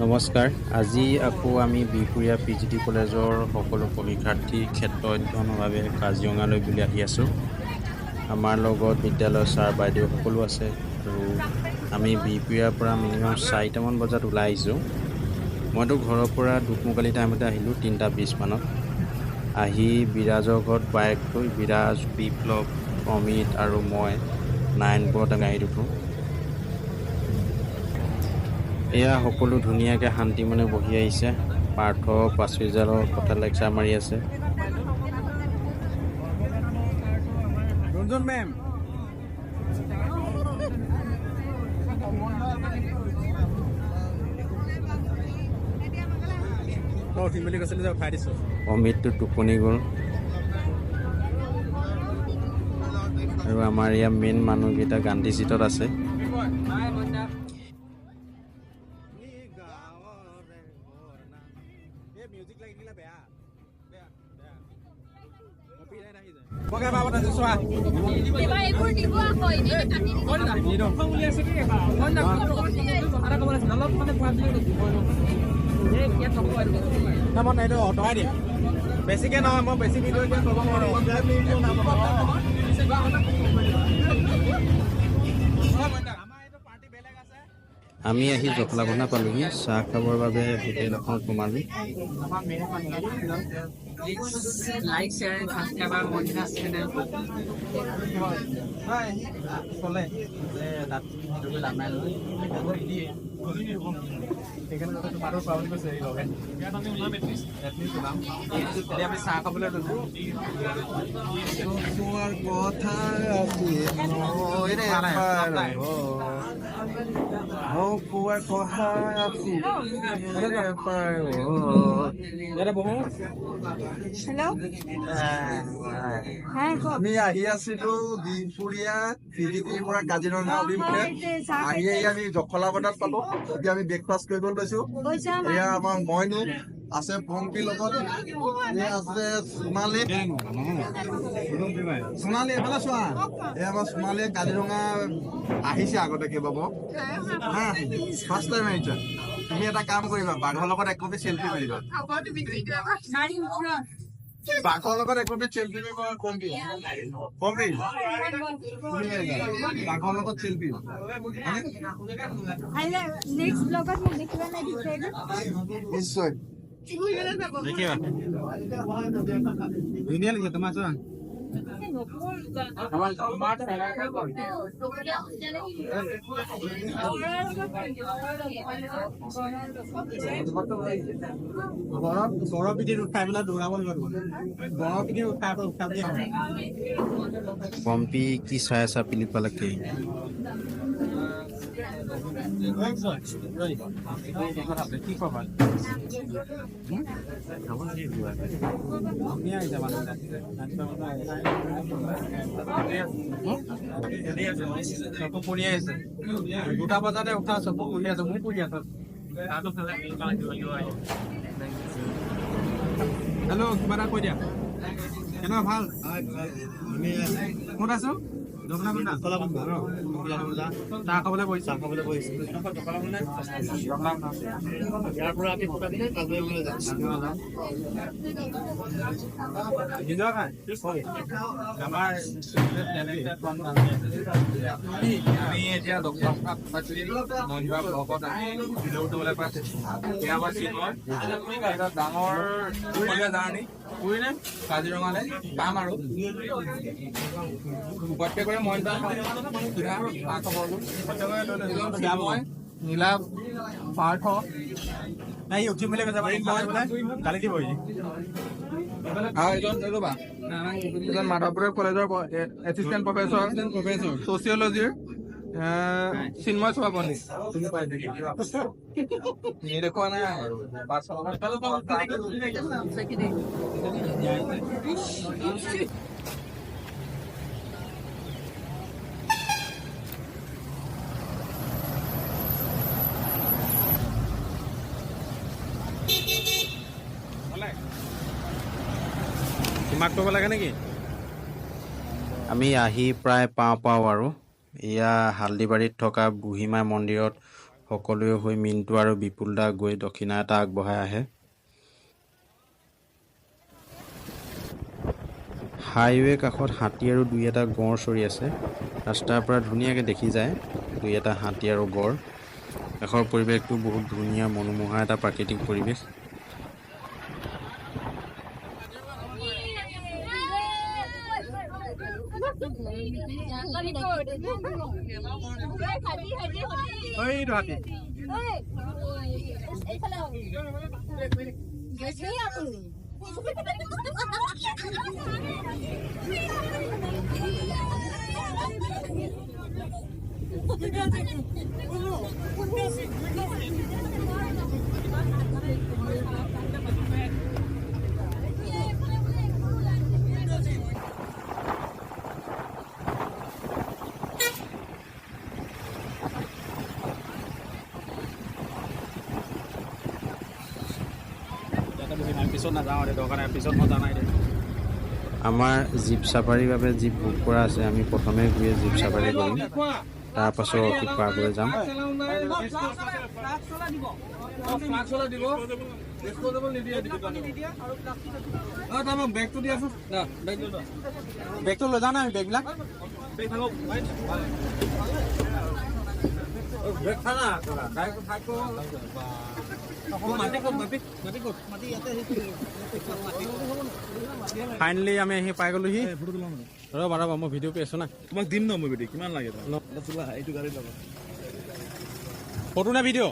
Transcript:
নমস্কাৰ। আজি আকৌ আমি বিহপুৰীয়া PGT কলেজৰ সকলো প্ৰশিক্ষাৰ্থী ক্ষেত্ৰ অধ্যয়নৰ বাবে কাজিৰঙালৈ বুলি আহি আছোঁ। আমাৰ লগত বিদ্যালয়ৰ ছাৰ বাইদেউ সকলো আছে আৰু আমি বিহপুৰীয়াৰ পৰা মিনিমাম 4টামান বজাত ওলাই আহিছোঁ। মইতো ঘৰৰ পৰা দোকমোকালি টাইমতে আহিলোঁ, 3টা 20 মানত। আহি বিৰাজৰ ঘৰত বাইক থৈ বিৰাজ, বিপ্লৱ, অমিত আৰু মই নাৰায়ণপুৰত গাড়ীত উঠোঁ। এয়া সকলো ধুনীয়াকৈ শান্তি মনে বহি আহিছে। পাৰ্থ পাচুৰিজালৰ কথা লেকচাৰ মাৰি আছে। ৰঞ্জন মেম, তই উঠিম বুলি কৈছিলি যে, উঠাই দিছোঁ। অমিতটো টোপনি গ'ল আৰু আমাৰ ইয়াৰ মেইন মানুহকেইটা গান্ধী চিটত আছে। মিউজিক লাগি থাকিলে বেয়া বেয়া বেয়া, কপিৰাইট আহি যায়। চোৱা। এইবাৰ এইবোৰ দিব আকৌ, এনেই কাটি দিব। মই এইটো অঁতৰাই দিম, বেছিকে নহয়। মই বেছি ভিডিঅ' এতিয়া কৰিব নোৱাৰোঁ। আমাৰ এইটো পাৰ্টি বেলেগ আছে। আমি আহি জখলাবন্ধা পালোহি। চাহ খাবৰ বাবে হোটেল এখনত সোমালোঁ। Like, share and subscribe our Monina channel. হয়, ক'লে যে তাত সেইটো লাভ নাই নহয়, নিদিয়ে। সেইকাৰণে যাতে তোমাৰো কোৱা বুলি কৈছে, লগে এটলিষ্ট ওলাম। এতিয়া আমি চাহ খাবলৈ লৈছোঁ। নোপোৱাৰ কথা আছিল, নোপোৱাৰ কথা আছিল। ইয়াতে বহোঁ। হেল্ল', হ্যাঁ, কওক। আমি আহি আছিলো বিহপুৰীয়া পিজিটিৰ পৰা কাজিৰঙা অভিমুখে। আহি আহি আমি জখলাবন্ধাত পালো। এতিয়া আমি ব্ৰেকফাষ্ট কৰিব লৈছো। এয়া আমাৰ মইনু আছে, পম্পীৰ লগত এয়া আছে সোণালী। সোণালী, এইফালে চোৱা। এয়া আমাৰ সোণালীয়ে কাজিৰঙা আহিছে আগতে কেইবাবাৰো। হা, ফাৰ্ষ্ট টাইম আহিছা। তুমি এটা কাম কৰিবা, বাঘৰ লগত এক কপি চেলফি মাৰিবা। বাঘৰ লগত এক কপি চেলফি মাৰিবা। পম্পী, পম্পী, তুমি বাঘৰ লগত চেলফি। নেক্সট ব্লগত মোক দেখিবা নাই বিচাৰিলে? নিশ্চয়। দেখিবা, ধুনীয়া লাগিছে তোমাৰ, চোৱা। গড়ৰ পিঠিত উঠাই পেলাই দৌৰাব লাগিব। গড়ৰ পিঠিত উঠাই উঠাই বুলি। পম্পী, কি চাই আছা পিলিপালাকে? কি খবৰ? ধুনীয়া আহিছে মানুহ। চকু পৰি আহিছে। 2টা বজাতে উঠা, চকু পৰি আছে, মোৰ পৰি আছে। হেল্ল', কিবা এটা কৈ দিয়া। কেনেকুৱা, ভাল? ক'ত আছো? চাহ খাবলৈ বহিছো, চাহ খাবলৈ বহিছো। ইয়াৰ পৰা আমি কাজিৰঙালৈ যাম। আমাৰ আমি এতিয়া মহিলা ব্লকত ভিডিঅ' উঠিবলৈ পাইছে। এয়া আমাৰ চিনৰ এটা ডাঙৰ দীঘলীয়া জাৰ্ণি কাজিৰঙালৈ পাম আৰু প্ৰত্যেকৰে মই সুধা খা খবৰবোৰ। মই, নীলাভ, পাৰ্থ। নাই, উঠিম বুলি কৈছে, গালি দিব। আৰু এজন, ৰ'বা, এজন মাধৱদেৱ কলেজৰ এছিষ্টেণ্ট প্ৰফেচৰ ছচিয়লজিৰ চিন্ময় সভাপতি। নেদেখুৱা নাই। তোমাক কৰিব লাগে নেকি? আমি আহি প্ৰায় পাওঁ পাওঁ আৰু এয়া হালদিবাৰীত থকা বুঢ়ীমাই মন্দিৰত সকলোৱে হৈ মিণ্টু আৰু বিপুল দা গৈ দক্ষিণা এটা আগবঢ়াই আহে। হাইৱে কাষত হাতী আৰু দুই এটা গঁড় চৰি আছে। ৰাস্তাৰ পৰা ধুনীয়াকৈ দেখি যায় দুই এটা হাতী আৰু গঁড়। কাষৰ পৰিৱেশটো বহুত ধুনীয়া, মনোমোহা এটা প্ৰাকৃতিক পৰিৱেশ। এইটো হাতী। পিছত নাযাওঁ, দৰকাৰ নাই, পিছত মই জানাই। আমাৰ জীপ চাফাৰীৰ বাবে জীপ বুক কৰা আছে। আমি প্ৰথমে গৈয়ে জীপ চাফাৰী কৰিম, তাৰপাছত অৰ্কিড পাৰ্কলৈ যাম। বেগটো দিয়াচোন, বেগটো লৈ যাওঁ না আমি। বেগবিলাক, বেগ থানা। ফাইনেলি আমি আহি পাই গ'লোহি। ৰ'বা ৰ'বা, মই ভিডিঅ' কৰি আছোঁ না। তোমাক দিম ন মই ভিডিঅ', কিমান লাগে তোমাক? এইটো গাড়ী ল'বা। ফটো নে ভিডিঅ'?